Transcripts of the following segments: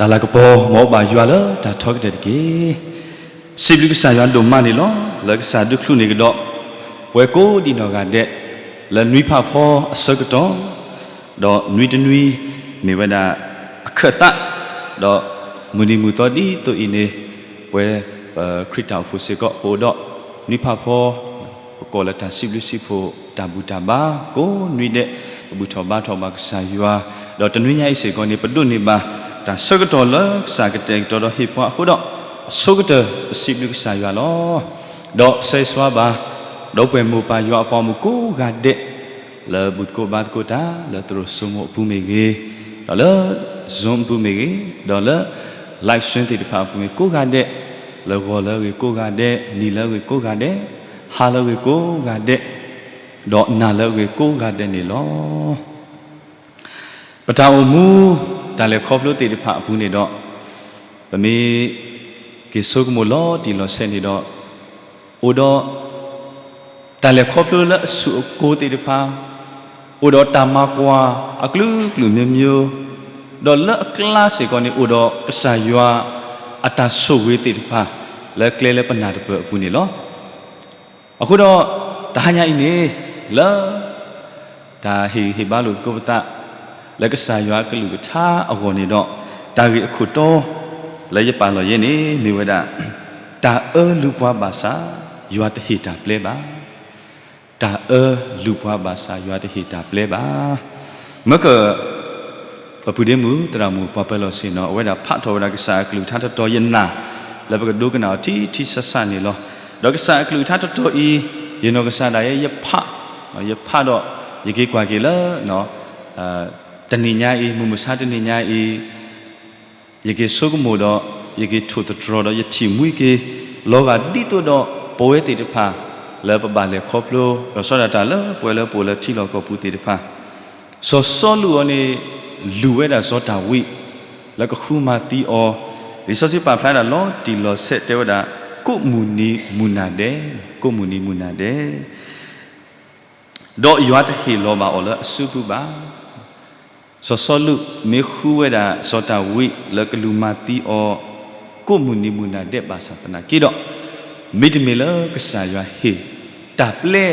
တၢ်လၤကပီၤ မ်အအိၣ်ဘၣ်ယွၤလၢတၢ်ထီကတၢၢ်တက့ၢ်. စံးဘျုးကစၢ်ယွၤဒိၣ်မးန့ၣ်လီၤ. လၢကစၢ်ဒုးချုးန့ၢ်ကဒီး ပဝဲကိးဒံးနီၢ်ဂၤဒဲး လၢနွံဖးဖီအဆၢကတီၢ်, ဒီးနွံတနွံ မ့ၢ်ဝဲဒၣ်အခၢၣ်သး, ဒီးမုၢ်နံၤမုၢ်သီဒ်သိးအံၤန့ၣ် ပဝဲ ပခရံာ်တၢ်အိၣ်ဖှိၣ်စ့ၢ်ကီး ပအိၣ်ဒီးနွံဖးဖီ ပကိးလၢတၢ်စံးဘျုးစံးဖှိၣ်တၢ်ဘူၣ်တၢ်ဘါ ကိးနွံဒဲး ပဘူၣ်ထီၣ်ဘါထီၣ်ဘၣ်ကစၢ်ယွၤ, ဒီးတနွံညါအံၤစ့ၢ်ကီးန့ၣ် ပဒိးန့ၢ်ဘၣ် တၢ်ဆၢကတီၢ်လၢကစၢ်ကတဲာ်ကတီၤဒီးဟ့ၣ်ပှၤအဃိဒီး အဆိကတၢၢ် ပစံးဘျုးကစၢ်ယွၤလီၤ. ဒီးပဆၢဂ့ၤဆၢဝါဘၣ် ဒီပုၢ်ဝဲၢ်မိၢ်ပၢ်ယွၤအပှၤမုၣ်ကိးဂၤဒဲး လၢဘူၣ်သကိးဘါသကိးတၢ် လၢသရိာ်စိမိၤအပူၤမ့ၢ်ဂ့ၤ, ဒီးလၢ Zoom အပူၤမ့ၢ်ဂ့ၤ, ဒီးလၢ live stream သ့ၣ်တဖၣ်အပူၤမ့ၢ်ကိးဂၤဒဲး, လၢဂီၤလၢအဂ့ၤကိးဂၤဒဲး, နံၤလၢအဂ့ၤကိးဂၤဒဲး, ဟါလၢအဂ့ၤကိးဂၤဒဲး, ဒီးနၤလၢအဂ့ၤကိးဂၤဒဲးန့ၣ်လီၤ. ပတၢ်အိၣ်မူ တၢ်လဲၤခီဖျိသ့ၣ်တဖၣ်အပူၤန့ၣ်ဒီး ပမ့ၢ်က့ၤဆိကမိၣ်လီၤတံၢ်လီၤဆဲးန့ၣ်ဒီး အိၣ်ဒီး တၢ်လဲၤခီဖျိလၢအဆူၣ်အကိၤသ့ၣ်တဖၣ်, အိၣ်ဒီးတၢ်မၤကွၢ်အကလုာ်ကလုာ်မျိုးမျိုး, ဒီးလၢအကျါစ့ၢ်ကီးန့ၣ် အိၣ်ဒီးကစၢ်ယွၤအတၢ်ဆိၣ်ဂ့ၤသ့ၣ်တဖၣ် လၢကျဲလၢပနၢ်တပၢၢ်အပူၤန့ၣ်လီၤ. အဃိဒီး တဟါညါအံၤန့ၣ် လၢ တၢ်ဟ့ၣ်ဂံၢ်ဟ့ၣ်ဘါလိာ်သကိးပသး လၢကစၢ်ယွၤအကလုၢ်ကထါအဂီၢ်န့ၣ်ဒီး တၢ်ဂ့ၢ်အခိၣ်တီ လၢယပာ်လီၤယဲန့ၣ် မ့ၢ်ဝဲဒၣ် တၢ်အၢလူၤပှၤဘၣ်ဆၣ် ယွၤတဟ့ၣ်တၢ်ပျဲဘၣ်. တၢ်အၢလူၤပှၤဘၣ်ဆၣ် ယွၤတဟ့ၣ်တၢ်ပျဲဘၣ်. မ့ၢ်က ပပုၢ်ဒ့မုၣ်သရၣ်မုၣ်ပှၤပၢၤလီၢ်ဆ့ၣ်နီၤ အဝဲဒၣ်ဖးထီၣ်ဝဲဒၣ်ကစၢ်အကလုၢ်ကထါတတီၤယနၢ် လၢပကဒိကနၣ်အီၤထံထံဆးဆးန့ၣ်လီၤ. ဒီးကစၢ်အကလုၢ်ကထါတတီၤအံၤ ယနီၢ်ကစၢ်ဒၣ်ယဲ ယဖး, ယဖးဒီး ယက့ၤကွၢ်က့ၤလၢ တနံၤညါအံၤ မုၢ်မဆါတနံၤညါအံၤ ယက့ၤဆိကမိၣ်ဒီး ယက့ၤထိၣ်သတြီၤဒီး ယထံၣ်မှံက့ၤ လီၤဂာ်ဒ်သိးဒီး ပဝဲသ့ၣ်တဖၣ် လၢပဘၣ်လဲၤခီဖျိ ဒီးဆီဒၣ်တၢ်လၢပှဲၤလၢပအိၣ်လၢထံလီၢ်ကီၢ်ပူၤသ့ၣ်တဖၣ် စီၤစီလူးအံၤန့ၣ် လူၤဝဲဒၣ်စီၤတၢ်ဝံး လၢကဃုမၤသံအီၤ, လံာ်စီဆှံပာ်ဖျါဒၣ်လီၤတံၢ်လီၤဆဲးတဲဝဲဒၣ် ကိးမုၢ်နံၤမုၢ်နၤဒဲး, ကိးမုၢ်နံၤမုၢ်နၤဒဲး ဒီးယွၤတဟ့ၣ်လီၤဘၣ်အီၤလၢအစုပူၤဘၣ်. စီၤစီလူးမ့ၢ်ဃုဝဲဒၣ်စီၤတၢ်ဝံးလၢကလူၤမၤသံအီၤ ကိးမုၢ်နံၤမုၢ်နၤဒဲးဘၣ်ဆၣ်သနာ်က့ဒီး, မ့တမ့ၢ်လၢကစၢ်ယွၤဟ့ၣ်တၢ်ပျဲ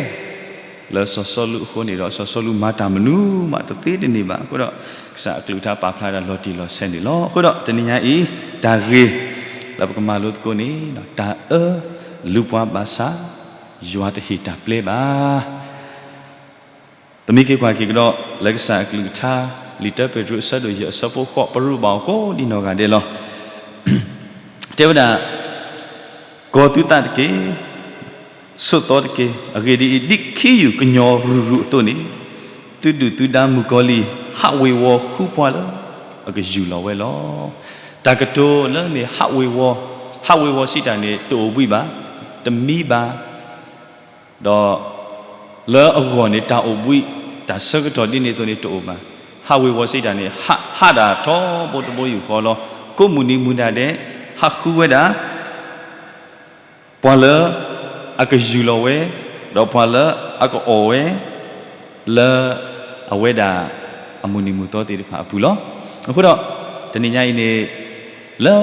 လၢစီၤစီလူးအဃိန့ၣ်ဒီး စီၤစီလူးမၤတၢ်မနုၤမးတသ့တန့ၢ်ဘၣ်. အဃိဒီး ကစၢ်အကလုၢ်ကထါပာ်ဖျါဒၣ်လီၤတံၢ်လီၤဆဲးန့ၣ်လီၤ. အဃိဒီးတနံၤညါအံၤ တၢ်ဂ့ၢ် လၢပကမၤလိသကိးန့ၣ် တၢ်အၢလူၤပှၤဘၣ်ဆၣ် ယွၤတဟ့ၣ်တၢ်ပျဲဘၣ်. ပမ့ၢ်က့ၤကွၢ်က့ၤကဒီး လၢကစၢ်အကလုၢ်ကထါ လံာ်တၢပ့းတရူးအဆၢဒိၣ်ယဲၢ်အဆၢဖိဃိး ပရူးဘၣ်အီၤကိးဒံးနီၢ်ဂၤဒဲးလီၤ. တဲဝဲဒၣ် ကီၤသုသးတက့ၢ်, ဆိးသီတက့ၢ်. အဂ့ၢ်ဒ်အံၤ, ဒ်ခ့ယုၢ်ကညီၤရုၢ်ရုၢ်အသိးန့ၣ်, သုဒုၣ်သုဒါမုၣ်ကီၤလံၢ် ဟးဝ့ၤဝီၤဃုပှၤလၢ အကယူၢ်လီၤဝဲလီၤ. တၢ်ကတိၤလၢမ့ၢ်ဟးဝ့ၤဝီၤ, ဟးဝ့ၤဝီၤစံးတၢ်န့ၣ် တအိၣ်ဘှံးဘၣ်, တမံဘၣ် ဒီး လၢအဂီၢ်န့ၣ် တၢ်အိၣ်ဘှံး တၢ်ဆၢကတီၢ်ဒ်န့ၣ်အသိးန့ၣ်တအိၣ်ဘၣ်. ဟးဝ့ၤဝီၤစံးတၢ်န့ၣ် ဟး ဟးဒၣ်ထီဘိတဘိယူၢ်ဃီလီၤ. ကိးမုၢ်နံၤမုၢ်နၤဒဲး ဟးဃုဝဲဒၣ် ပှၤလၢ အကယူၢ်လီၤဝဲ, ဒီးပှၤလၢအကအီၣ်ဝဲ လၢ အဝဲဒၣ် အမုၢ်နံၤမုၢ်သီသ့ၣ်တဖၣ်အပူၤလီၤ. အဃိဒီး တနံၤညါအံၤန့ၣ် လၢ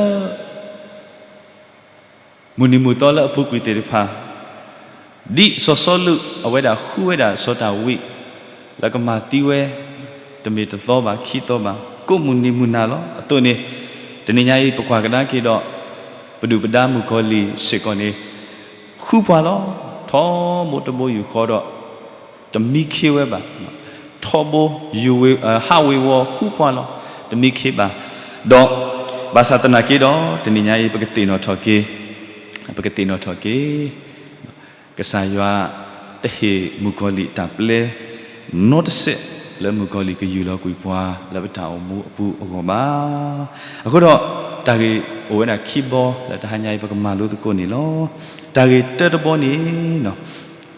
မုၢ်နံၤမုၢ်သီလၢအပူၤကွံာ်သ့ၣ်တဖၣ်, ဒ်စီၤစီလူး အဝဲဒၣ်ဃုဝဲဒၣ်စီၤတၢ်ဝံး လၢကမၤသံဝဲ တမ့ၢ်တသီဘၣ်ခံသီဘၣ် ကိးမုၢ်နံၤမုၢ်နၤလီၤ. အသိးန့ၣ် တနံၤညါအံၤ ပကွၢ်ကဒါက့ၤဒီး ပဒုၣ်ပဒါမုၣ်ကီၤလံၢ်စ့ၢ်ကီးန့ၣ် ဃုပှၤလီၤ. ထီဘိတဘိယူၢ်ဃီဒီး တမံခ့ဝဲဘၣ်. ထီဘိ ယူၢ်ဝ့ၤ ဟးဝ့ၤဝီၤဃုပှၤလီၤ. တမံခ့ဘၣ်. ဒီး ဘၣ်ဆၣ်သနာ်က့ဒီး တနံၤညါအံၤ ပကသ့ၣ်နီၣ်ထီၣ်က့ၤ, ပကသ့ၣ်နီၣ်ထီၣ်က့ၤ ကစၢ်ယွၤ တဟ့ၣ်မုၣ်ကီၤလံၢ်တၢ်ပျဲ နီတစဲး လၢမုၣ်ကီၤလံၢ်ကယူၢ်လီၤကွံာ်ပှၤ လၢပတၢ်အိၣ်မူအပူၤအဂီၢ်ဘၣ်. အဃိဒီး တၢ်ဂ့ၢ်အိၣ်ဝဲဒၣ်ခံဘီ လၢတဟါညါအံၤ ပကမၤလိသကိးန့ၣ်လီၤ. တၢ်ဂ့ၢ်တၢတဘီန့ၣ်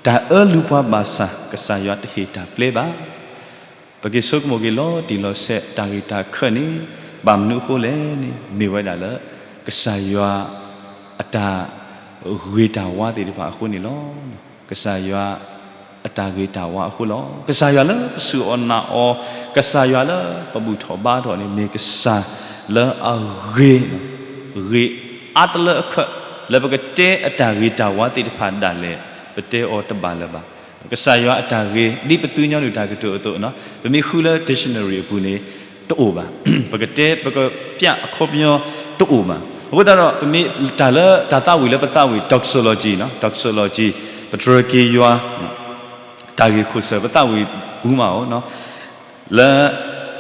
တၢ်အၢလူၤပှၤဘၣ်ဆၣ် ကစၢ်ယွၤတဟ့ၣ်တၢ်ပျဲဘၣ်. ပက့ၤဆိကမိၣ်က့ၤလီၤတံၢ်လီၤဆဲး တၢ်ဂ့ၢ်တၢ်ခၢၣ်န့ၣ် ဘၣ်မနုၤအဃိလဲၣ်န့ၣ် မ့ၢ်ဝဲဒၣ်လၢ ကစၢ်ယွၤ အတၢ်ဂ့ၤတၢ်ဝါသ့ၣ်တဖၣ်အဃိန့ၣ်လီၤ. ကစၢ်ယွၤ အတၢ်ဂ့ၤတၢ်ဝါအဃိလီၤ. ကစၢ်ယွၤလၢပစူၢ်အီၣ်နာ်အီၤ, ကစၢ်ယွၤလၢပဘူၣ်ထီၣ်ဘါထီၣ်န့ၣ် မ့ၢ်ကစၢ် လၢအဂ့ၤ, ဂ့ၤအါတလၢအခၢး, လၢပကတဲအတၢ်ဂ့ၤတၢ်ဝါသ့ၣ်တဖၣ်ဒၣ်လဲာ် ပတဲအီၤတဘၣ်လၢၤဘၣ်. ကစၢ်ယွၤအတၢ်ဂ့ၤ ဒ်ပသူညီနုၢ်တၢ်ကတိၤအသိး, ပမ့ၢ်ဃုလၢ dictionary အပူၤန့ၣ် တအိၣ်ဘၣ်. ပကတဲပကပျးအခီပညီတအိၣ်ဘၣ်. အဃိသတးဒီး ပမ့ၢ်တၢ်လၢတၢ်သးဝံၣ်လၢပသးဝံၣ် doxology, doxology ပတြၢၤက့ၤယွၤ တၢ်ဂ့ၢ်ခိၣ်စၢၢ် ပသးဝံၣ်ပူၤမးအီၤ, လၢ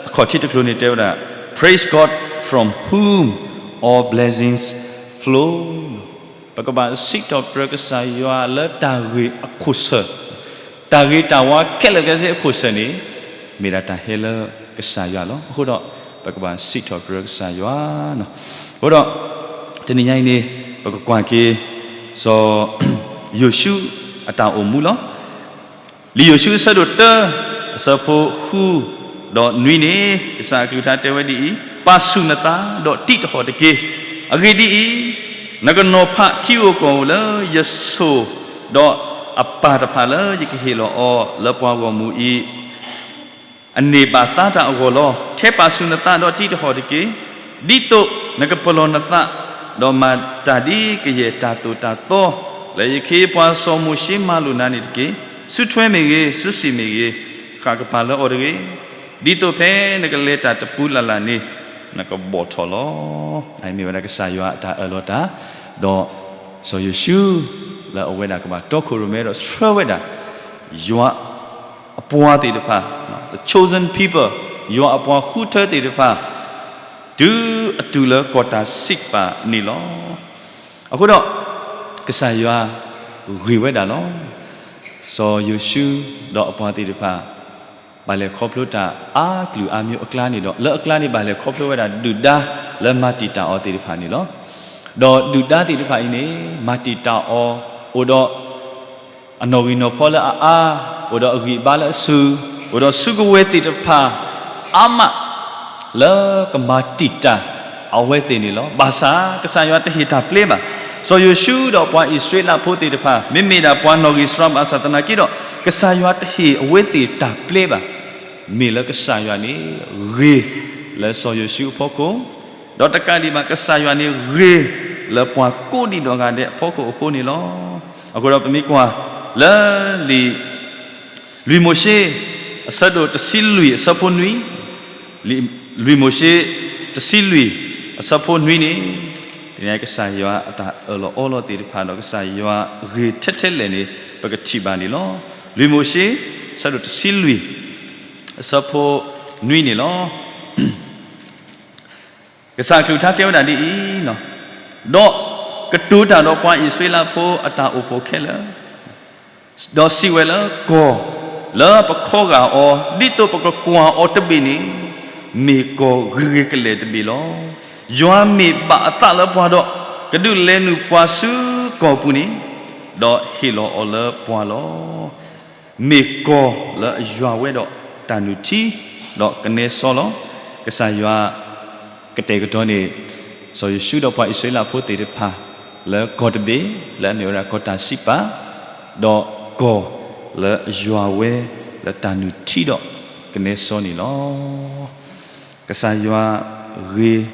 အခီၣ်ထံးတကျိၤန့ၣ်တဲဝဲဒၣ် Praise God from whom all blessings flow. ပကဘၣ်စံးထီၣ်ပတြၢၤကစၢ်ယွၤလၢတၢ်ဂ့ၢ်အခိၣ်စၢၢ်, တၢ်ဂ့ၤတၢ်ဝါခဲလၢာ်ခဲဆ့အခိၣ်စၢၢ်န့ၣ် မ့ၢ်ဒၣ်တၢ်ဟဲလၢကစၢ်ယွၤလီၤ. အဃိဒီး ပကဘၣ်စံးထီၣ်ပတြၢၤကစၢ်ယွၤ. အဃိဒီး တနံၤညါအံၤန့ၣ် ပကကွၢ်က့ၤ စီၤယိၤၡူအတၢ်အိၣ်မူလီၤ. လံာ်ယိၤၡူအဆၢဒိၣ်တၢ အဆၢဖိဃုဒီးနွံန့ၣ် ကစၢ်အကလုၢ်ကထါတဲဝဲဒ်အံၤ, ပာ်ဆူၣ်နသးဒီးတံးတဟီၣ်တက့ၢ်. အဂ့ၢ်ဒ်အံၤ, နကနီၤဖးထံဧိၤကီၢ်ဧိၤလၢယဆိၣ်, ဒီးအပၢ်တဖၣ်လၢယကဟ့ၣ်လီၤအီၤလၢပှၤဂီၢ်မုၢ်အံၤ အန့ၢ်ဘၣ်သါတၢ်အဂီၢ်လီၤ. ထဲပာ်ဆူၣ်နသးဒီးတံးတဟီၣ်တက့ၢ်, ဒ်သိးနကပလီၢ်နသး, ဒီးမၤတၢ်ဒ်ကယဲၢ်တၢ်သိၣ်တၢ်သီ လၢယခ့ယပှၤစီၤမိၤၡ့မၤလိာ်နၤန့ၣ်တက့ၢ်. စုထွဲမ့ၢ်ဂ့ၤ, စုစ့ၣ်မ့ၢ်ဂ့ၤ, ဃၣ်ကပၤလၢအီၤတဂ့ၤ, ဒ်သိးဖဲနကလဲၤတၢ်တပူၤလၢ်လၢ်န့ၣ် နကဘီၣ်ထီၣ်လီၤ. မ့ၢ်ဝဲဒၣ်ကစၢ်ယွၤအတၢ်အၢၣ်လီၤတၢ်, ဒီးစီၤယိၤၡူ လၢအဝဲဒၣ်ကဘၣ်တီခိၣ်ရိၣ်မဲဒီးဆှၢဝဲဒၣ် ယွၤ အပှၤသ့ၣ်တဖၣ်, the chosen people, ယွၤအပှၤဃုထၢသ့ၣ်တဖၣ်, တုၤအတုၤလၢကီၢ်တၢ်စံးပာ်န့ၣ်လီၤ. အဃိဒီး ကစၢ်ယွၤဂ့ၤဝဲဒၣ်လီၤ. စီၤယိၤၡူဒီးအပှၤသ့ၣ်တဖၣ် ဘၣ်လဲၤခီဖျိတၢ်အါကလုာ်အါမျိုးအကျါန့ၣ်ဒီး လၢအကျါန့ၣ် ဘၣ်လဲၤခီဖျိဝဲဒၣ်ဒုၣ်ဒါလၢမၤတံာ်တာ်အီၤသ့ၣ်တဖၣ်န့ၣ်လီၤ. ဒီးဒုၣ်ဒါသ့ၣ်တဖၣ်အံၤန့ၣ် မၤတံာ်တာ်အီၤ အိၣ်ဒီး အနီၣ်ဂံၢ်နီၣ်ဖီလၢအအါ, အိၣ်ဒီးအဂံၢ်အဘါလၢအစု, အိၣ်ဒီးစုကဝဲၤသ့ၣ်တဖၣ် အါမး လၢကမၤတံာ်တာ်အဝဲသ့ၣ်န့ၣ်လီၤ. ဘၣ်ဆၣ် ကစၢ်ယွၤတဟ့ၣ်တၢ်ပျဲဘၣ်. စီၤယိၤၡူဒီးပှၤအံၣ်စရ့လးဖိသ့ၣ်တဖၣ် မ့မ့ၢ်ဒၣ်ပှၤနီၣ်ဂံၢ်စှၤဘၣ်ဆၣ်သနာ်က့ဒီး ကစၢ်ယွၤတဟ့ၣ်အဝဲသ့ၣ်တၢ်ပျဲဘၣ်. မ့ၢ်လၢကစၢ်ယွၤန့ၣ် ဂ့ၤလၢစီၤယိၤၡူအဖီခိၣ်, ဒီးတကးဒံးဘၣ် ကစၢ်ယွၤန့ၣ်ဂ့ၤလၢပှၤကိးဒံးဒီးဂၤဒဲးအဖီခိၣ်အဃိန့ၣ်လီၤ. အဃိဒီးပမ့ၢ်ကွၢ်လၢလံာ် လွံၢ်မိၤၡ့ အဆၢဒိၣ်တဆံလွံၢ်အဆၢဖိနွံ, လွံၢ်မိၤၡ့ တဆံလွံၢ် အဆၢဖိနွံန့ၣ်, တနံၤညါကစၢ်ယွၤအတၢ်အၢၣ်လီၤအီလီၤသ့ၣ်တဖၣ်ဒီးကစၢ်ယွၤဂ့ၤထဲထဲလဲၣ်န့ၣ် ပကထံၣ်ဘၣ်န့ၣ်လီၤ. လွံၢ်မိၤၡ့ အဆၢဒိၣ်တဆံလွံၢ် အဆၢဖိနွံန့ၣ်လီၤ. ကစၢ်အကလုၢ်ကထါတဲဝဲဒၣ်ဒ်အံၤ, ဒီးကတိၤတၢ်ဒီးပှၤအံၣ်စရ့လးဖိအတၢ်အိၣ်ဖှိၣ်ခဲလၢာ်, ဒီးစံးဝဲလၢ ကီၢ်လၢပခီဂာ်အီၤ ဒ်သိးပကကွၢ်အီၤတဘ့ၣ်န့ၣ် မ့ၢ်ကီၢ်ဂ့ၤဂ့ၤကလဲာ်တဘ့ၣ်လီၤ. ယွၤမ့ၢ်ဘၣ်အသးလၢပှၤဒီး ကဒုးလဲၤနုာ်ပှၤဆူကီၢ်ပူၤန့ၣ်, ဒီးဟ့ၣ်လီၤအီၤလၢပှၤလီၤ. မ့ၢ်ကီၢ်လၢအယွၤဝဲဒီးတၢ်နုၢ်ထံ ဒီးကနဲစီလီၤ. ကစၢ်ယွၤ ကတဲာ်ကတီၤန့ၢ် စီၤယိၤၡူဒီးပှၤအံၣ်စရ့လးဖိသ့ၣ်တဖၣ် လၢကီၢ်တဘ့ၣ် လၢအမ့ၢ်ဝဲဒၣ်ကီၢ်တၢ်စံးပာ်, ဒီးကီၢ်လၢအယွၤဝဲလၢတၢ်နုၢ်ထံဒီးကနဲစီန့ၣ်လီၤ. ကစၢ်ယွၤဂ့ၤ,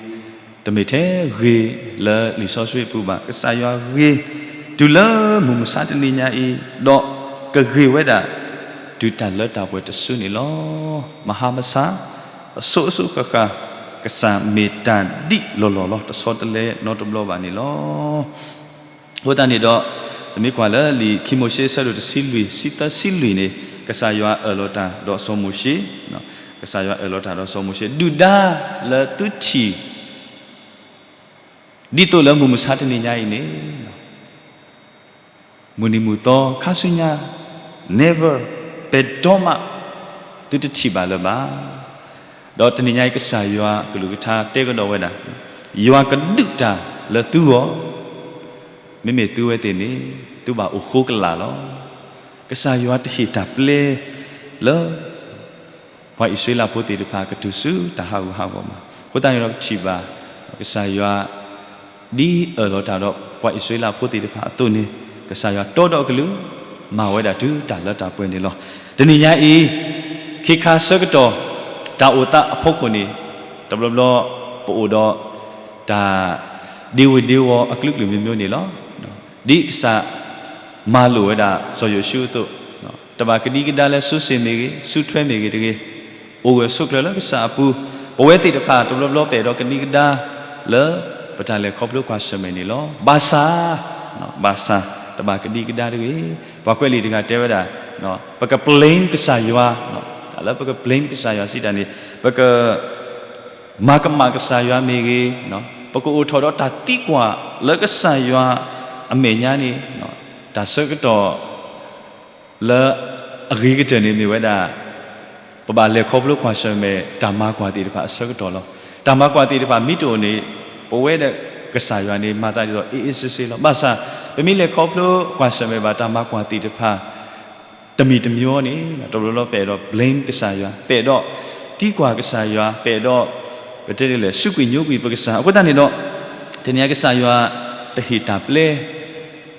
တမ့ၢ်ထဲဂ့ၤလၢလံာ်စီဆှံအပူၤဘၣ်. ကစၢ်ယွၤဂ့ၤ တုၤလၢမုၢ်မဆါတနံၤညါအံၤ, ဒီးကဂ့ၤဝဲဒၣ် တုၤတၢ်လၢတၢ်ပှဲၤတစုန့ၣ်လီၤ. မဟါမဆါ အစိၤအစိၤဃၣ်ဃၣ် ကစၢ်မ့ၢ်တၢ်ဒ်လီၢ်လီၢ်လီၤ. တဆီတလဲနီတဘျီဘၣ်န့ၣ်လီၤ. အဃိသတးန့ၣ်ဒီး ပမ့ၢ်ကွၢ်လၢလံာ်ခံမိၤၡ့အဆၢဒိၣ်တဆံလွံၢ် ဆံသၢဆံလွံၢ်န့ၣ် ကစၢ်ယွၤအၢၣ်လီၤတၢ်ဒီးစီၤမိၤၡ့, ကစၢ်ယွၤအၢၣ်လီၤတၢ်ဒီးစီၤမိၤၡ့ ဒုၣ်ဒါလၢသုထံၣ် ဒ်သိးလၢမုၢ်မဆါတနံၤညါအံၤန့ၣ် မုၢ်နံၤမုၢ်သီခါဆူညါ never ပဲၤဒီမး သုတထံၣ်ဘၣ်လၢၤဘၣ်. ဒီးတနံၤညါအံၤ ကစၢ်ယွၤကလုၢ်ကထါတဲကဒီးဝဲဒၣ်, ယွၤကဒုးတၢ်လၢသုဂီၢ်, မ့မ့ၢ်သုဝဲသ့ၣ်န့ၣ် သုဘၣ်အိၣ်ဃိကလာ်လီၤ. ကစၢ်ယွၤတဟ့ၣ်တၢ်ပျဲလၢ ပှၤအံၣ်စရ့လးဖိသ့ၣ်တဖၣ်ကတုၤဆူတၢ်ဟးဂူာ်ဟးဂီၤဘၣ်. အဃိသတးန့ၣ်ဒီးပထံၣ်ဘၣ် ကစၢ်ယွၤ ဒ်အၢၣ်လီၤတၢ်ဒီးပှၤအံၣ်စရ့လးဖိသ့ၣ်တဖၣ်အသိးန့ၣ် ကစၢ်ယွၤတီဒီးအကလုၢ် မၤဝဲဒၣ်တုၤတၢ်လၢတၢ်ပှဲၤန့ၣ်လီၤ. တနံၤညါအံၤ ခ့ခါဆၢကတီၢ် တၢ်အိၣ်သးအဖီခိၣ်န့ၣ် တဘျီဘျီ ပအိၣ်ဒီး တၢ်ဒ့ဝ့ၤဒ့ဝီၤအကလုာ်ကလုာ်မ့ၢ်မ့ၢ်န့ၣ်လီၤ. ဒ်ကစၢ်မၤလိာ်ဝဲဒၣ်စီၤယိၤၡူအသိး, တဘၣ်ကဒံကဒါလၢစုစ့ၣ်မ့ၢ်ဂ့ၤ, စုထွဲမ့ၢ်ဂ့ၤတဂ့ၤ, အိၣ်ဂၢၢ်ဆိးကျၢၤလၢကစၢ်အပူၤ, ပဝဲသ့ၣ်တဖၣ်တဘျီဘျီပအဲၣ်ဒိးကဒံကဒါ လၢပတၢ်လဲၤခီဖျိကွၢ်ဆၢၣ်မဲာ်န့ၣ်လီၤ. ဘၣ်ဆၣ်, ဘၣ်ဆၣ်, တဘၣ်ကဒံကဒါတဂ့ၤ. ပှၤကွဲးလံာ်တဂၤတဲဝဲဒၣ်, ပက blame ကစၢ်ယွၤ, တၢ်လၢပက blame ကစၢ်ယွၤစံးတၢ်န့ၣ်, ပက မၤကမၣ်ကစၢ်ယွၤမ့ၢ်ဂ့ၤ, ပကအိၣ်ထီၣ်ဒီးတၢ်သံကွၢ်လၢကစၢ်ယွၤအမဲာ်ညါန့ၣ်, တၢ်ဆၢကတီၢ် လၢအဂ့ၤကတၢၢ်န့ၣ်မ့ၢ်ဝဲဒၣ် ပဘၣ်လဲၤခီဖျိကွၢ်ဆၢၣ်မဲာ်တၢ်မၤကွၢ်သ့ၣ်တဖၣ်အဆၢကတီၢ်လီၤ. တၢ်မၤကွၢ်သ့ၣ်တဖၣ်မ့ၢ်တအိၣ်န့ၣ်, ပဝဲဒီးကစၢ်ယွၤန့ၣ် မၤသးဒ်သိး အ့ၣ်အ့ၣ်စ့စ့လီၤ. ဘၣ်ဆၣ် ပမ့ၢ်လဲၤခီဖျိကွၢ်ဆၢၣ်မဲာ်ဘၣ်တၢ်မၤကွၢ်သ့ၣ်တဖၣ် တမံၤတမံၤန့ၣ် တဘျီဘျီပအဲၣ်ဒိး blame ကစၢ်ယွၤ, ပအဲၣ်ဒိးသံကွၢ်ကစၢ်ယွၤ, ပအဲၣ်ဒိး ပတဲဒ်လဲၣ် စူးကွံာ်ညိကွံာ်ပကစၢ်. အဃိသတးန့ၣ်ဒီး တနံၤအံၤကစၢ်ယွၤတဟ့ၣ်တၢ်ပျဲ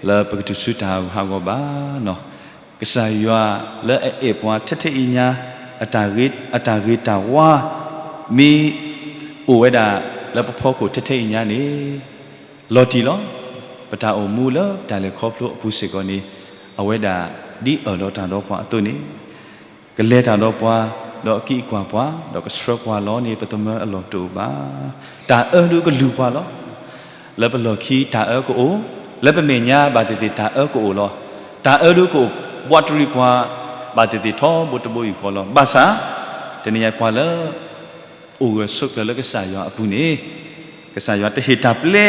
လၢပကတုၤဆူတၢ်ဟးဂူာ်ဟးဂီၤဘၣ်. ကစၢ်ယွၤလၢအအဲၣ်ပှၤထဲထဲအံၤညါ, အတၢ်ဂ့ၤ, အတၢ်ဂ့ၤတၢ်ဝါ မ့ၢ်အိၣ်ဝဲဒၣ်လၢပဖီခိၣ်ထဲထဲအံၤညါန့ၣ် လီၤတံၢ်လီၤ. ပတၢ်အိၣ်မူလၢပတၢ်လဲၤခီဖျိအပူၤစ့ၢ်ကီးန့ၣ်, အဝဲဒၣ်ဒ်အၢၣ်လီၤတၢ်ဒီးပှၤအသိးန့ၣ် ကလဲၤတၢ်ဒီးပှၤ, ဒီးအကံးကွၢ်ပှၤ, ဒီးကဆှၢပှၤလီၤန့ၣ် ပသမၢအလီၢ်တအိၣ်ဘၣ်. တၢ်အၢဒုးကလုၢ်ပှၤလီၤ. လၢပလီၢ်ခံတၢ်အၢကအိၣ်, လၢပမဲာ်ညါဘၣ်သ့ၣ်သ့ၣ်တၢ်အၢကအိၣ်လီၤ. တၢ်အၢဒုးကအိၣ်ဘှးတရံးပှၤ ဘၣ်သ့ၣ်သ့ၣ်ထီဘိတဘိယူၢ်ဃီလီၤ. ဘၣ်ဆၣ် တနံၤညါပှၤလၢ အိၣ်ဂၢၢ်ဆိးကျၢၤလၢကစၢ်ယွၤအပူၤန့ၣ်, ကစၢ်ယွၤတဟ့ၣ်တၢ်ပျဲ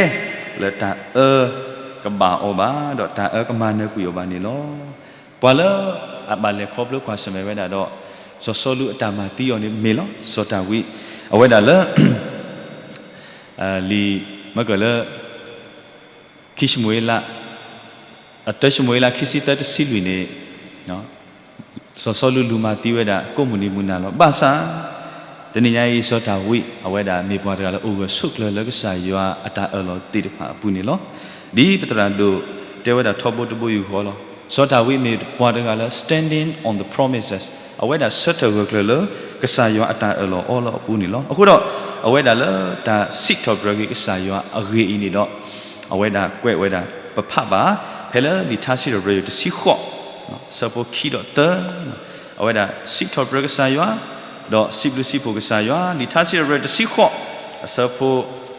လၢတၢ်အၢကဘၣ်အီၤဘၣ်, ဒီးတၢ်အၢကမၤနၢၤကွံာ်အီၤဘၣ်န့ၣ်လီၤ. ပှၤလၢအဘၣ်လဲၤခီဖျိကွၢ်ဆၢၣ်မဲာ်ဝဲဒၣ်ဒီး စီၤစီလူးအတၢ်မၤသံအီၤန့ၣ်မ့ၢ်လီၤ. စီၤတၢ်ဝံး အဝဲဒၣ်လၢ လံာ်မၢကၢၢ်လၢ ခံၡမူၤအ့လး, အတၢ ၡမူၤအ့လး ခံဆံသၢ တဆံလွံၢ်န့ၣ်, စီၤစီလူးလူၤမၤသံဝဲဒၣ်ကိးမုၢ်နံၤမုၢ်နၤလီၤ. ဘၣ်ဆၣ် တနံၤညါအံၤ စီၤတၢ်ဝံး အဝဲဒၣ်မ့ၢ်ပှၤတဂၤလၢအိၣ်ဂၢၢ်ဆိးကျၢၤလၢကစၢ်ယွၤအတၢ်အၢၣ်လီၤသ့ၣ်တဖၣ်အပူၤန့ၣ်လီၤ. ဒ်ပသရၣ်ဒိၣ်တဲဝဲဒၣ်ထီဘိတဘိယူၢ်ဃီလီၤ. စီၤတၢ်ဝံးမ့ၢ်ပှၤတဂၤလၢ standing on the promises, အဝဲဒၣ်ဆၢထၢၣ်ဂၢၢ်ကျၢၤလၢကစၢ်ယွၤအတၢ်အၢၣ်လီၤအီလီၤအပူၤန့ၣ်လီၤ. အဃိဒီး အဝဲဒၣ်လၢတၢ်စံးထီၣ်ပတြၢၤက့ၤကစၢ်ယွၤအဂ့ၢ်အံၤန့ၣ်ဒီး အဝဲဒၣ်ကွဲးဝဲဒၣ် ပဖးဘၣ် ဖဲလၢလံာ်ထါစံးထီၣ်ပတြၢၤယိာ်တဆံဃိး အဆၢဖိခံဒီးသၢ, အဝဲဒၣ်စံးထီၣ်ပတြၢၤကစၢ်ယွၤ, ဒီးစံးဘျုးစံးဖှိၣ်ကစၢ်ယွၤ, လံာ်ထါစံးထီၣ်ပတြၢၤတဆံဃိး အဆၢဖိ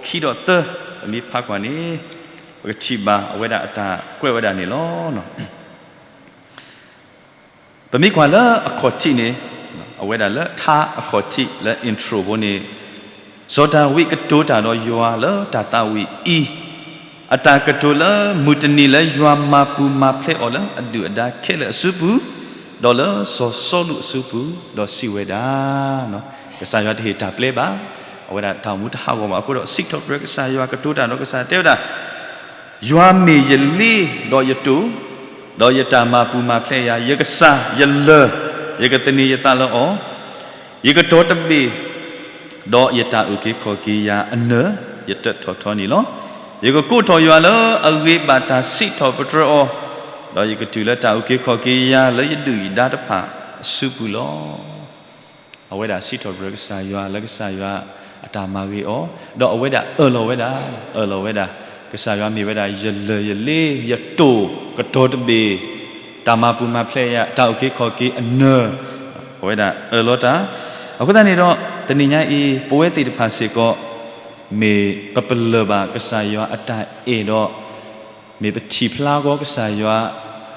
ခံဒီးသၢ, ပမ့ၢ်ဖးကွၢ်န့ၣ် ပကထံၣ်ဘၣ်အဝဲဒၣ်အတၢ်ကွဲးဝဲဒၣ်န့ၣ်လီၤ. ပမ့ၢ်ကွၢ်လၢအခီၣ်ထံးန့ၣ်, အဝဲဒၣ်လၢထါအခီၣ်ထံးလၢ intro ဖိန့ၣ်, စီၤဒၤဝံးကတိၤတၢ်ဒီးယွၤလၢတၢ်သးဝံၣ်အံၤ, အတၢ်ကတိၤလၢမုၢ်တနံၤလၢယွၤမၤပူၤမၤဖျဲးအီၤလၢအဒုၣ်အဒါခဲလၢာ်အစုပူၤ, ဒီးလၢစီၤစီလူးအစုပူၤ, ဒီးစံးဝဲဒၣ်, ကစၢ်ယွၤတဟ့ၣ်တၢ်ပျဲဘၣ်, အဝဲဒၣ်တၢ်အိၣ်မူတဟးဂီၤဘၣ်အဃိဒီး စံးထီၣ်ပတြၢၤကစၢ်ယွၤ ကတိၤတၢ်ဒီးကစၢ်ယွၤတဲဝဲဒၣ် ယွၤမ့ၢ်ယလ့ဒီးယတိာ်, ဒီးယတၢ်မၤပူၤမၤဖျဲးယၤ, ယကစၢ်ယလၢၢ်, ယကသန့ၤယသးလၢအီၤ, ယကတီၤတဘ့ၣ်, ဒီးယတၢ်အုၣ်က့ၤခီၣ်က့ၤယၤအနၢၤ, ယတၢးထီၣ်ထီန့ၣ်လီၤ. ယကကိးထီၣ်ယွၤလၢအဂ့ၤဘၣ်တၢ်စံးထီၣ်ပတြၢၤအီၤ, ဒီးယကတုၤလၢတၢ်အုၣ်က့ၤခီၣ်က့ၤယၤလၢယဒုၣ်ယဒါတဖၣ်အစုပူၤလီၤ. အဝဲဒၣ်စံးထီၣ်ပတြၢၤကစၢ်ယွၤလၢကစၢ်ယွၤအတၢ်မၤဂ့ၤအီၤ, ဒီးအဝဲဒၣ်အၢၣ်လီၤဝဲဒၣ်, အၢၣ်လီၤဝဲဒၣ်, ကစၢ်ယွၤမ့ၢ်ဝဲဒၣ်ယလၢၢ်ယလ့, ယတိာ်ကတီၤတဘ့ၣ်, တၢ်မၤပူၤမၤဖျဲးယၤ, တၢ်အုၣ်က့ၤခီၣ်က့ၤအနၢၤ, အဝဲဒၣ်အၢၣ်လီၤတၢ်. အဃိသတးန့ၣ်ဒီး တနံၤညါအံၤ ပဝဲသ့ၣ်တဖၣ်စ့ၢ်ကီး မ့ၢ်ပပလၢၢ်ဘၣ်ကစၢ်ယွၤအတၢ်အဲၣ်ဒီး မ့ၢ်ပထံၣ်ဖျါဂီၤကစၢ်ယွၤ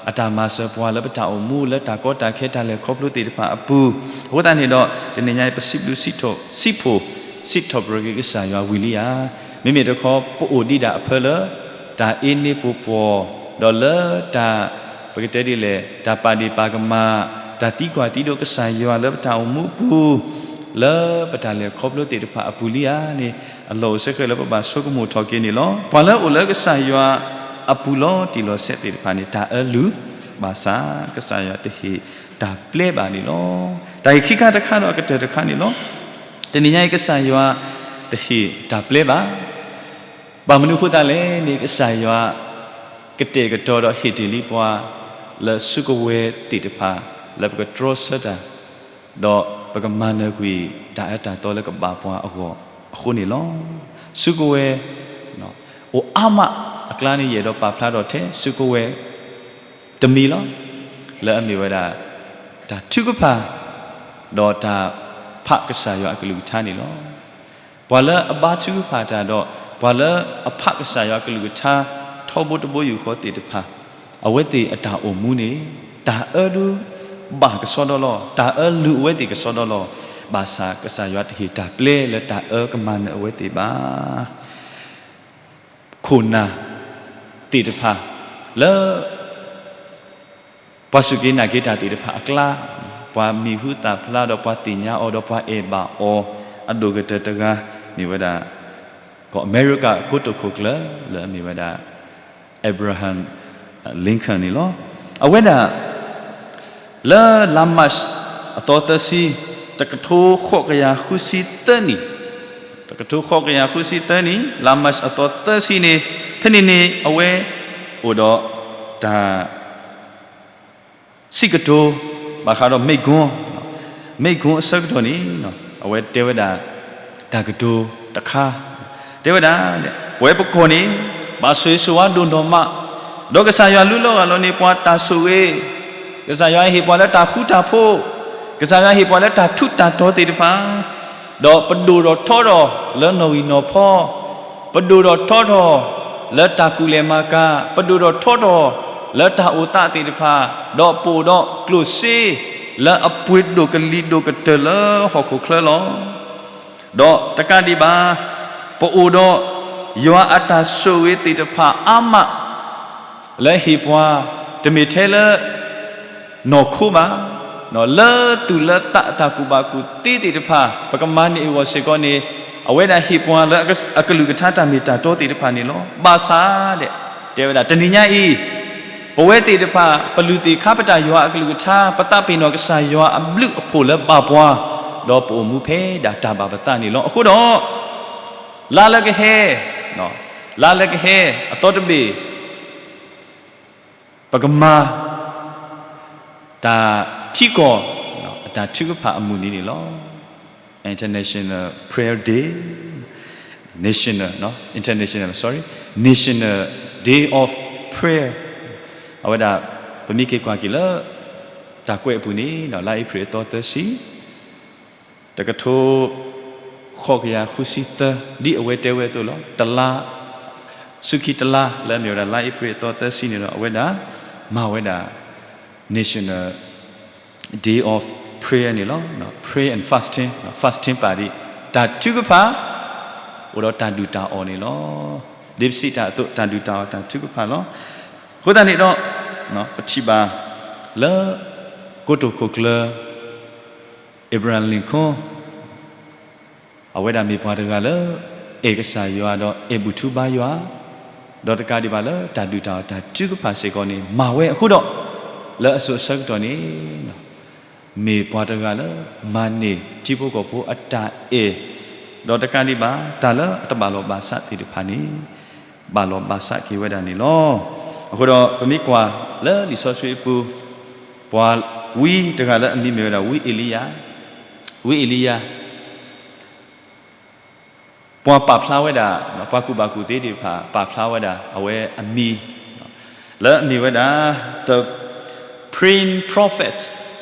အတၢ်မၤစၢၤပှၤလၢပတၢ်အိၣ်မူ လၢတၢ်ကီတၢ်ခဲတၢ်လဲၤခီဖျိသ့ၣ်တဖၣ်အပူၤ, အဃိသတးန့ၣ်ဒီး တနံၤညါအံၤ ပစံးဘျုးစံးထီၣ် စံးဖှိၣ် စံးထီၣ်ပတြၢၤက့ၤကစၢ်ယွၤဝံၤလံဧါ. မ့မ့ၢ်တခီ ပအိၣ်ဒံးဒၣ်အဖၢလၢ တၢ်အ့န့ပူၤပှီၢ်, ဒီးလၢတၢ် ပကတဲဒ်လဲၣ် တၢ်ပာ်ဒ့ၣ်ပာ်ကမၣ်, တၢ်သံကွၢ်သံဒိးကစၢ်ယွၤလၢပတၢ်အိၣ်မူအပူၤ, လၢပတၢ်လဲၤခီဖျိသ့ၣ်တဖၣ်အပူၤလံဧါန့ၣ် အလီၢ်အိၣ်စ့ၢ်ကီးလၢပဘၣ်ဆိကမိၣ်ထီၣ်က့ၤန့ၣ်လီၤ. ပှၤလၢအအိၣ်လၢကစၢ်ယွၤအပူၤလီၤတံၢ်လီၤဆဲးသ့ၣ်တဖၣ်န့ၣ် တၢ်အၢလုၢ်, ဘၣ်ဆၣ် ကစၢ်ယွၤတဟ့ၣ်တၢ်ပျဲဘၣ်န့ၣ်လီၤ. တၢ်ဟ့ၣ်ခံခါတခါဒီးအကတၢၢ်တခါန့ၣ်လီၤ. တနံၤညါအံၤ ကစၢ်ယွၤတဟ့ၣ်တၢ်ပျဲဘၣ်. ဘၣ်မနုၤအဃိသတးလဲၣ်န့ၣ် ကစၢ်ယွၤ ကတဲာ်ကတီၤဒီးဟ့ၣ်တ့ၢ်လံပှၤ လၢစုကဝဲၤသ့ၣ်တဖၣ် လၢပကတြီဆၢတၢ်, ဒီးပကမၤနၢၤကွံာ်တၢ်အၢတၢ်သီလၢကဘၣ်ပှၤအဂီၢ် အဃိန့ၣ်လီၤ. စုကဝဲၤ အိၣ်အါမးအကျါန့ၣ် ယအဲၣ်ဒိးပာ်ဖျါထီၣ်ထဲ စုကဝဲၤတမံၤလီၤ. လၢအမ့ၢ်ဝဲဒၣ် တၢ်ထုကဖၣ် ဒီးတၢ်ဖးကစၢ်ယွၤအကလုၢ်ကထါန့ၣ်လီၤ. ပှၤလၢအဘါထုကဖၣ်တၢ်ဒီး ပှၤလၢအဖးကစၢ်ယွၤအကလုၢ်ကထါ ထီဘိတဘိယူၢ်ဃီသ့ၣ်တဖၣ် အဝဲသ့ၣ်အတၢ်အိၣ်မူန့ၣ် တၢ်အၢဒုးဘၣ်ကစီဒီလီၤ. တၢ်အၢလုၢ်အဝဲသ့ၣ်ကစီဒီလီၤ. ဘၣ်ဆၣ်ကစၢ်ယွၤတဟ့ၣ်တၢ်ပျဲလၢတၢ်အၢကမၤနၢၤအဝဲသ့ၣ်ဘၣ်. ခိၣ်နၢ်သ့ၣ်တဖၣ် လၢ ပှၤစူၢ်က့ၤနာ်က့ၤတၢ်သ့ၣ်တဖၣ်အကျါ, ပှၤမံၤဟူသၣ်ဖျါဒီးပှၤသ့ၣ်ညါအီၤဒီးပှၤအဲၣ်ဘၣ်အီၤ အဒိၣ်ကတၢၢ်တဂၤ မ့ၢ်ဝဲဒၣ် ကီၢ်အမဲရကၤကိတိာ်ခိၣ်ကျၢၢ် လၢအမ့ၢ်ဝဲဒၣ် Abraham Lincoln န့ၣ်လီၤ. အဝဲဒၣ် လၢလါမၢ်ၡးအသီသၢဆံ တကထိဃိးကယၤဃုဆံသၢနံၣ်, တကထိဃိးကယၤဃုဆံသၢနံၣ် လါမၢ်ၡးအသီသၢဆံန့ၣ် ဖဲန့ၣ်န့ၣ် အဝဲအိၣ်ဒီးတၢ် စံးကတိၤ ဘၣ်ဃးဒီး မိန့်ခွန်း, မိန့်ခွန်းအဆၢကတီၢ်န့ၣ် အဝဲတဲဝဲဒၣ် တၢ်ကတိၤတခါ တဲဝဲဒၣ် ပဝဲပကီၢ်န့ၣ် ဘၣ်ဆိၣ်ဂ့ၤဆိၣ်ဝါဒိၣ်နီၢ်မး, ဒီးကစၢ်ယွၤလုၢ်လီၢ်ဂၢ်လီၤန့ၢ်ပှၤတၢ်ဆိၣ်ဂ့ၤ, ကစၢ်ယွၤဟ့ၣ်ပှၤလၢတၢ်ဃူတၢ်ဖိး, ကစၢ်ယွၤဟ့ၣ်ပှၤလၢတၢ်ထူးတၢ်တီၤသ့ၣ်တဖၣ် ဒီးပဒိၣ်ထီၣ်ထီထီၣ်လၢနီၣ်ဂံၢ်နီၣ်ဖီ, ပဒိၣ်ထီၣ်ထီထီၣ်လၢတၢ်ကူၣ်လဲၤမၤကၤ, ပဒိၣ်ထီၣ်ထီထီၣ်လၢတၢ်အိၣ်သးသ့ၣ်တဖၣ်, ဒီးပအိၣ်ဒီးကျိၣ်စ့လၢအပှ့ၤဒိၣ်ကလံၤဒိၣ်ကတၢၢ်လၢဟီၣ်ခိၣ်ချၢလီၤ. ဒီးတကးဒံးဘၣ် ပအိၣ်ဒီးယွၤအတၢ်ဆိၣ်ဂ့ၤသ့ၣ်တဖၣ်အါမး လၢဟ့ၣ်ပှၤ တမ့ၢ်ထဲလၢ နီၢ်ခိဘၣ်, လၢသူၣ်လၢသးအတၢ်ကူၣ်ဘၣ်ကူၣ်သ့သ့ၣ်တဖၣ် ပကမၤန့ၢ်အဂီၢ်စ့ၢ်ကီးန့ၣ် အဝဲဒၣ်ဟ့ၣ်ပှၤလၢအကလုၢ်ကထါတၢ်မ့ၢ်တၢ်တီသ့ၣ်တဖၣ်န့ၣ်လီၤ. ဘၣ်ဆၣ်ဒီး တဲဝဲဒၣ် တနံၤညါအံၤ ပဝဲသ့ၣ်တဖၣ် ပလုၢ်သ့ၣ်ခါပတာ်ယွၤအကလုၢ်ကထါ ပသးပ့ၤနီၣ်ကစၢ်ယွၤအဘျုးအဖှိၣ်လၢဘၣ်ပှၤ, ဒီးပအိၣ်မူဖဲဒၣ်တၢ်ဘၣ်ပသးန့ၣ်လီၤ. အဃိဒီး လါလၢကဟဲ, လါလၢကဟဲ အသီတဘ့ၣ် ပကမၤ တၢ်ထံကီၢ် အတၢ်ထုကဖၣ်အမုၢ်နံၤန့ၣ်လီၤ. International Prayer Day, National, International, sorry, National Day of Prayer. အဝဲဒၣ် ပမ့ၢ်က့ၤကွၢ်က့ၤလၢ တၢ်ကွဲးအပူၤန့ၣ် လါအ့ဖြ့ၣ်အသီသၢဆံ တကထိဃိးကယၤဃုဆံသၢ ဒ်အဝဲတဲဝဲအသိးလီၤ. တလါ ဆူခံတလါ လၢအမ့ၢ်ဝဲဒၣ်လါအ့ဖြ့ၣ်အသီသၢဆံန့ၣ်ဒီး အဝဲဒၣ် မၤဝဲဒၣ် National Day of Prayer န့ၣ်လီၤ. Prayer and fasting, fasting ပာ်ဒံး တၢ်ထုကဖၣ် အိၣ်ဒီးတၢ်ဒုၣ်တၢ်အီၣ်န့ၣ်လီၤ. ဒ်ပစံးတၢ်အသိး တၢ်ဒုၣ်တၢ်အီၣ်တၢ်ထုကဖၣ်လီၤ. အဃိသတးန့ၣ်ဒီး ပထံၣ်ဘၣ်လၢ ကိတိာ်ခိၣ်ကျၢၢ် Abraham Lincoln အဝဲဒၣ်မ့ၢ်ပှၤတဂၤလၢ အဲၣ်ကစၢ်ယွၤဒီးအဲၣ်ဘူၣ်ထူဘါယွၤ, ဒီးတကးဒံးဘၣ်လၢတၢ်ဒုၣ်တၢ်အီၣ်တၢ်ထုကဖၣ်စ့ၢ်ကီးန့ၣ် မၤဝဲအဃိဒီး လၢအစိၤအဆၢကတီၢ်န့ၣ် မ့ၢ်ပှၤတဂၤလၢ မၤန့ၢ်ထံဖိကီၢ်ဖိအတၢ်အဲၣ်, ဒီးတကးဒံးဘၣ် တၢ်လၢအတဘၣ်လီၤဘၣ်စးသ့ၣ်တဖၣ်န့ၣ် ဘၣ်လီၤဘၣ်စးက့ၤဝဲဒၣ်န့ၣ်လီၤ. အဃိဒီးပမ့ၢ်ကွၢ်လၢလံာ်စီဆှံအပူၤ ပှၤဝံတဂၤလၢအမံၤမ့ၢ်ဝဲဒၣ် ဝံအ့လံယၤ, ဝံအ့လံယၤ ပှၤပာ်ဖျါဝဲဒၣ် ပှၤကူၣ်ဘၣ်ကူၣ်သ့သ့ၣ်တဖၣ် ပာ်ဖျါဝဲဒၣ် အဝဲအမံၤ လၢအမ့ၢ်ဝဲဒၣ် the praying prophet,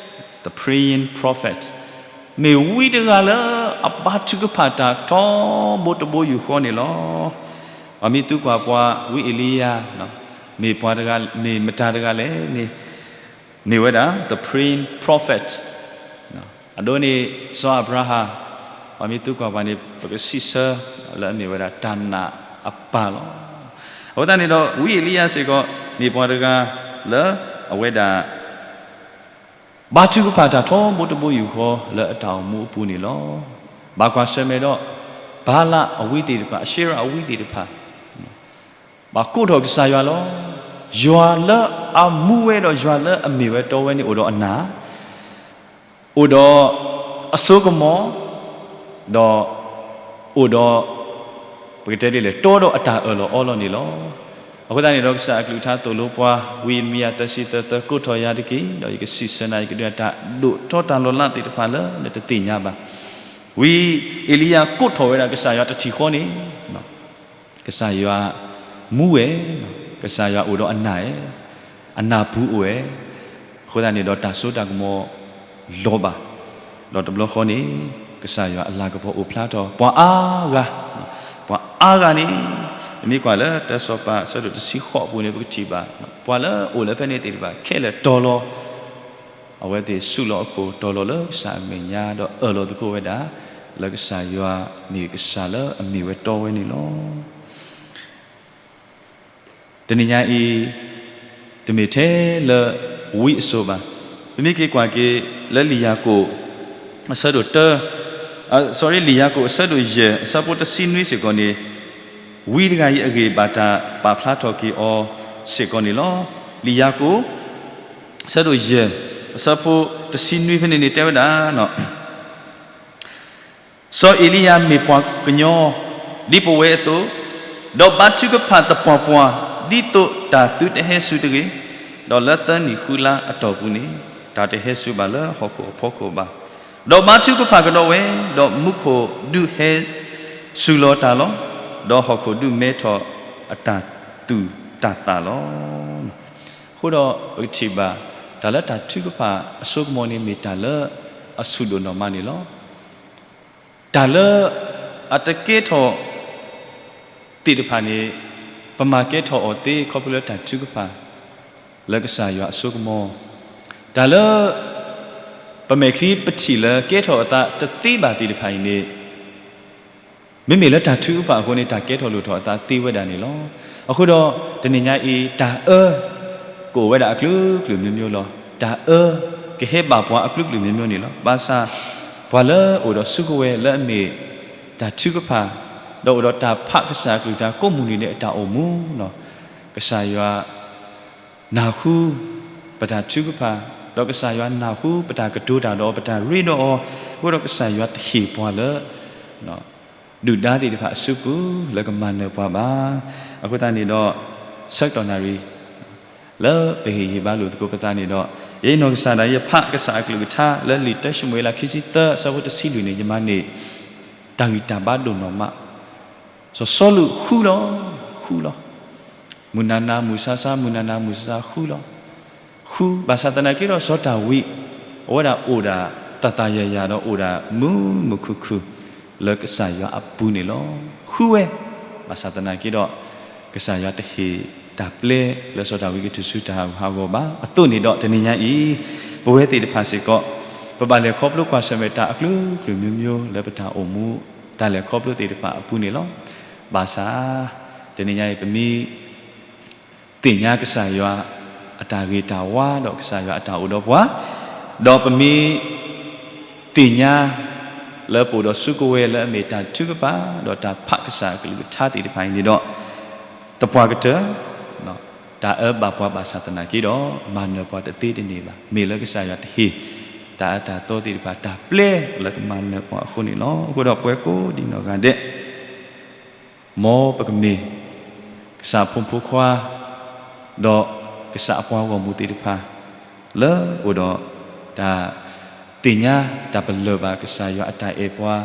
the praying prophet မ့ၢ်ဝံတဂၤလၢ အဘါထုကဖၣ်တၢ်ထီဘိတဘိယူၢ်ဃီန့ၣ်လီၤ. ပှၤမ့ၢ်သံကွၢ်ပှၤ ဝံအ့လံယၤ မ့ၢ်ပှၤတဂၤ မ့ၢ်မတၤတဂၤလဲၣ်န့ၣ် မ့ၢ်ဝဲဒၣ် the praying prophet အဒိန့ၣ် စီၤအၤဘြၤဟၣ် ပှၤမ့ၢ်သံကွၢ်ပှၤန့ၣ် ပကစံးဆၢ လၢအမ့ၢ်ဝဲဒၣ်တၢ်နာ်အပၢ်လီၤ. အဃိသတးန့ၣ်ဒီး ဝံအ့လံယၤစ့ၢ်ကီး မ့ၢ်ပှၤတဂၤလၢ အဝဲဒၣ် ဘါထုကဖၣ်တၢ်ထီဘိတဘိယူၢ်ဃီလၢအတၢ်အိၣ်မူအပူၤန့ၣ်လီၤ. ဘၣ်ကွၢ်ဆၢၣ်မဲာ်ဒီး ဘၤလးအဝံသ့ၣ်တဖၣ် အၡ့ရၤအဝံသ့ၣ်တဖၣ် ဘၣ်ကိးထီၣ်ကစၢ်ယွၤလီၤ. ယွၤလၢအမူဝဲဒီးယွၤလၢအမ့ၢ်ဝဲတီဝဲန့ၣ်အိၣ်ဒီးအနၢ် အိၣ်ဒီးအစိကမီၤ ဒီးအိၣ်ဒီး ပကတဲဒ်လဲၣ် တီဒီးအတၢ်အၢၣ်လီၤအီလီၤန့ၣ်လီၤ. အဃိသတးန့ၣ်ဒီး ကစၢ်အကလုၢ်ကထါသိၣ်လိပှၤ ဝံယံးရမံယၤ သၢဆံသၢသၢ ကိးထီၣ်ယၤတက့ၢ်, ဒီးယကစံးဆၢနၤ ယကဒုးတၢ်ဒိၣ်ထီတၢ်လီၤလးသ့ၣ်တဖၣ်လၢနတသ့ၣ်ညါဘၣ်. ဝံအ့လံယၤကိးထီၣ်ဝဲဒၣ်ကစၢ်ယွၤတထံၣ်ဃီန့ၣ်, ကစၢ်ယွၤမူဝဲ, ကစၢ်ယွၤအိၣ်ဒီးအနၢ်ဧဲ, အနၢ်ပူၤအိၣ်ဝဲ, အဃိသတးန့ၣ်ဒီးတၢ်စိတၢ်ကမီၤလီၤဘၣ်, ဒီးတဘျီဃီန့ၣ် ကစၢ်ယွၤအလၤကပီၤအိၣ်ဖျါထီၣ် ပှၤအါဂၤ, ပှၤအါဂၤန့ၣ် ပမ့ၢ်ကွၢ်လၢတၢစီၤပၤအဆၢဒိၣ်တဆံဃိးအပူၤန့ၣ် ပကထံၣ်ဘၣ် ပှၤလၢအအိၣ်လၢဖဲန့ၣ်သ့ၣ်တဖၣ်ခဲလၢာ်တီၤလီၤ အဝဲသ့ၣ်ဆူးလီၤအခိၣ်တီၤလီၤလၢကစၢ်အမဲာ်ညါ ဒီးအၢၣ်လီၤသကိးဝဲဒၣ် လၢကစၢ်ယွၤမ့ၢ်ကစၢ်လၢအမ့ၢ်ဝဲတီဝဲန့ၣ်လီၤ. တနံၤညါအံၤ တမ့ၢ်ထဲလၢဝံအစိၤဘၣ်. ပမ့ၢ်က့ၤကွၢ်က့ၤလၢလံာ်ယၤကိာ် အဆၢဒိၣ်တၢ, အ, sorry, လံာ်ယၤကိာ်အဆၢဒိၣ်ယဲၢ် အဆၢဖိတဆံနွံစ့ၢ်ကီးန့ၣ် ဝံတဂၤအံၤအဂ့ၢ်ဘၣ်တၢ်ပာ်ဖျါထီၣ်က့ၤအီၤစ့ၢ်ကီးန့ၣ်လီၤ. လံာ်ယၤကိာ် အဆၢဒိၣ်ယဲၢ် အဆၢဖိတဆံနွံဖဲန့ၣ်န့ၣ်တဲဝဲဒၣ် စီၤအ့လံယၤမ့ၢ်ပှၤကညီ ဒ်ပဝဲအသိး, ဒီးဘါထုကဖၣ်သပှၢ်ပှၢ် ဒ်သိးတၢ်သုတဟဲစူၤတဂ့ၤ, ဒီးလၢသၢနံၣ်ဃုလါအတီၢ်ပူၤန့ၣ် တၢ်တဟဲစူၤဘၣ်လၢဟီၣ်ခိၣ်အဖီခိၣ်ဘၣ်. ဒီးဘါထုကဖၣ်ကဒီးဝဲ, ဒီးမူခိၣ်ဒုးဟဲစူၤလီၤတၢ်လီၤ. ဒီးဟီၣ်ခိၣ်ဒုးမဲထီၣ်အတၢ်သူၣ်တၢ်သးလီၤ. အဃိဒီးပကထံၣ်ဘၣ် တၢ်လၢတၢ်ထုကဖၣ်အစိကမီၤန့ၣ် မ့ၢ်တၢ်လၢအဆူၣ်ဒိၣ်နီၢ်မးန့ၣ်လီၤ. တၢ်လၢအတကဲထီၣ်သ့ၣ်တဖၣ်န့ၣ် ပမၤကဲထီၣ်အီၤသ့ခီဖျိလၢတၢ်ထုကဖၣ် လၢကစၢ်ယွၤအစိကမီၤ, တၢ်လၢပမဲာ်ချံပထံၣ်လၢကဲထီၣ်အသးတသ့ဘၣ်သ့ၣ်တဖၣ်အံၤန့ၣ် မ့မ့ၢ်လၢတၢ်ထုကဖၣ်အဃိန့ၣ် တၢ်ကဲထီၣ်လိၣ်ထီၣ်အသးသ့ဝဲဒၣ်န့ၣ်လီၤ. အဃိဒီး တနံၤညါအံၤ တၢ်အၢ ကအိၣ်ဝဲဒၣ်အကလုာ်ကလုာ်မျိုးမျိုးလီၤ. တၢ်အၢ ကဟဲဘၣ်ပှၤအကလုာ်ကလုာ်မျိုးမျိုးန့ၣ်လီၤ. ဘၣ်ဆၣ် ပှၤလၢအိၣ်ဒီးစုကဝဲၤလၢအမ့ၢ်တၢ်ထုကဖၣ်, ဒီးအိၣ်ဒီးတၢ်ဖးကစၢ်အကလုၢ်ကထါကိးမုၢ်နံၤဒဲးအတၢ်အိၣ်မူလီၤ. ကစၢ်ယွၤ နၢ်ဟူ ပတၢ်ထုကဖၣ်, ဒီးကစၢ်ယွၤနၢ်ဟူပတၢ်ကတိၤတၢ်ဒီးပတၢ်ရ့ဒီးအီၤ, အဃိဒီးကစၢ်ယွၤတဟ့ၣ်ပှၤလၢ ဒုၣ်ဒါသ့ၣ်တဖၣ်အစုပူၤလၢကမၤနၢၤပှၤဘၣ်. အဃိသတးန့ၣ်ဒီး ဆၢကတီၢ်နၣ်ရံၣ် လၢပဟ့ၣ်ဂံၢ်ဟ့ၣ်ဘါလိာ်သကိးပသးန့ၣ်ဒီး ယဲယနီၢ်ကစၢ်ဒၣ်ယဖးကစၢ်အကလုၢ်ကထါလၢလံာ်တၢၡမူၤအ့လးခံဆံသၢ အဆၢဖိတဆံလွံၢ်န့ၣ် ယမၤန့ၢ် တၢ်ဂံၢ်တၢ်ဘါဒိၣ်နီၢ်မး, စီၤစီလူးဃုလီၤ, ဃုလီၤ. မုၢ်နၤနၤမုၢ်ဆါဆါ မုၢ်နၤနၤမုၢ်ဆါဆါဃုလီၤ. ဃု ဘၣ်ဆၣ်သနာ်က့ဒီးစီၤဒၤဝံး အဝဲဒၣ်အိၣ်ဒၣ်သးသးယၤယၤဒီးအိၣ်ဒၣ်မုာ်မုာ်ခုၣ်ခုၣ် လၢကစၢ်ယွၤအပူၤန့ၣ်လီၤ. ဃုဝဲ ဘၣ်ဆၣ်သနာ်က့ဒီး ကစၢ်ယွၤတဟ့ၣ်တၢ်ပျဲလၢစီၤဒၤဝံးကထုးစုတၢ်ဟးဂူာ်ဟးဂီၤဘၣ်. အသိးန့ၣ်ဒီးတနံၤညါအံၤ ပဝဲသ့ၣ်တဖၣ်စ့ၢ်ကီး ပဘၣ်လဲၤခီဖျိကွၢ်ဆၢၣ်မဲာ်တၢ်အကလုာ်ကလုာ်မျိုးမျိုးလၢပတၢ်အိၣ်မူ တၢ်လဲၤခီဖျိသ့ၣ်တဖၣ်အပူၤန့ၣ်လီၤ. ဘၣ်ဆၣ် တနံၤညါအံၤ ပမ့ၢ် သ့ၣ်ညါကစၢ်ယွၤအတၢ်ဂ့ၤတၢ်ဝါဒီးကစၢ်ယွၤအတၢ်အိၣ်ဒီးပှၤ, ဒီးပမ့ၢ် သ့ၣ်ညါ လၢပအိၣ်ဒီးစုကဝဲၤလၢအမ့ၢ်တၢ်ထုကဖၣ် ဒီးတၢ်ဖးကစၢ်အကလုၢ်ကထါသ့ၣ်တဖၣ်အံၤန့ၣ်ဒီး သပှၢ်ကတၢၢ် တၢ်အၢဘၣ်ပှၤဘၣ်ဆၣ်သနာ်က့ဒီး မၤနၢၤပှၤတသ့တန့ၢ်ဘၣ်. မ့ၢ်လၢကစၢ်ယွၤတဟ့ၣ် တၢ်အၢတၢ်သီသ့ၣ်တဖၣ် တၢ်ပျဲလၢကမၤနၢၤပှၤအဃိန့ၣ်လီၤ. အဃိဒီးပဝဲကိးဒံးနီၢ်ဂၤဒဲး မ်ပကမ့ၢ် ကစၢ်အဖိမုၣ်ဖိခွါ ဒီးကစၢ်အပှၤဂီၢ်မုၢ်သ့ၣ်တဖၣ် လၢအိၣ်ဒီး တၢ်သ့ၣ်ညါတၢ်ပလၢၢ်ဘၣ်ကစၢ်ယွၤအတၢ်အဲၣ်ပှၤ,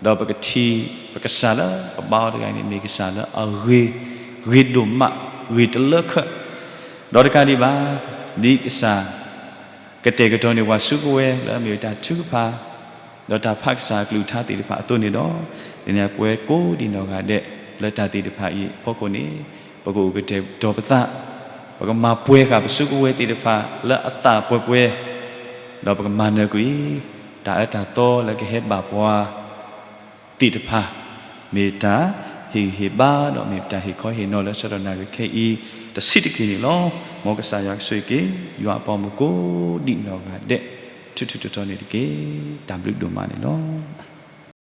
ဒီးပကထံၣ် ပကစၢ်လၢပဘါအီၤတဂၤန့ၣ် မ့ၢ်ကစၢ်လၢအဂ့ၤ ဂ့ၤဒိၣ်မး ဂ့ၤတလၢခၢၣ်, ဒီးတကးဒံးဘၣ် ဒ်ကစၢ် ကတဲာ်ကတီၤန့ၢ်ပှၤစုကဝဲၤလၢအမ့ၢ်တၢ်ထုကဖၣ် ဒီးတၢ်ဖးကစၢ်အကလုၢ်ကထါသ့ၣ်တဖၣ်အသိးန့ၣ်ဒီး, တနံၤညါပဝဲကိးဒံးနီၢ်ဂၤဒဲး လၢတၢ်သ့ၣ်တဖၣ်အံၤအဖီခိၣ်န့ၣ် ပကအိၣ်ကတဲာ်ကတီၤပသး, ပကမၤပှဲၤဃာ်ပစုကဝဲၤသ့ၣ်တဖၣ်လၢအသးပှဲၤပှဲၤ, ဒီးပကမၤနၢၤကွံာ် တၢ်အၢတၢ်သီလၢကဟဲဘၣ်ပှၤ သ့ၣ်တဖၣ်, မ့ၢ်တၢ်ဟ့ၣ်ဂံၢ်ဟ့ၣ်ဘါ ဒီးမ့ၢ်တၢ်ဟ့ၣ်ခီဟ့ၣ်နီၤလၢဆၢကတီၢ်နၣ်ရံၣ်ခဲအံၤ တဆံးတက့ၢ်န့ၣ်လီၤ. မ်ကစၢ်ယွၤကဆိၣ်ဂ့ၤက့ၤ ယွၤအပှၤမုၣ်ကိးဒံးနီၢ်ဂၤဒဲး ထူးထူးတီၤတီၤန့ၣ်တက့ၢ်. တၢ်ဘျုးဒိၣ်မးန့ၣ်လီၤ.